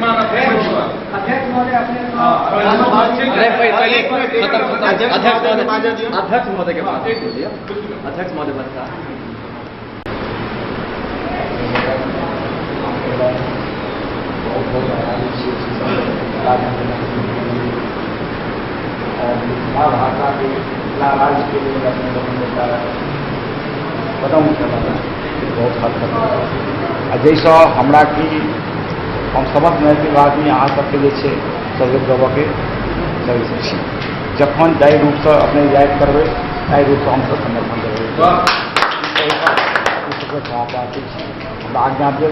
श्रीमान अपने अध्यक्ष महोदय अपने अध्यक्ष महोदय के बात अध्यक्ष महोदय बता बहुत बहुत और मिथिला भाषा के मिथिला राज्य के लिए अपने बताऊँ क्या बहुत हद तक आ जाहिसँ हमरा कि हम समस्त मैथिल आदमी अहाँ सबके जे छै सहयोग देबऽके सहयोग छी। जखन जाहि रूपसँ अपने याद करबै ताहि रूपसँ हमसब समर्थन देबै। हमरा आज्ञा दिअ।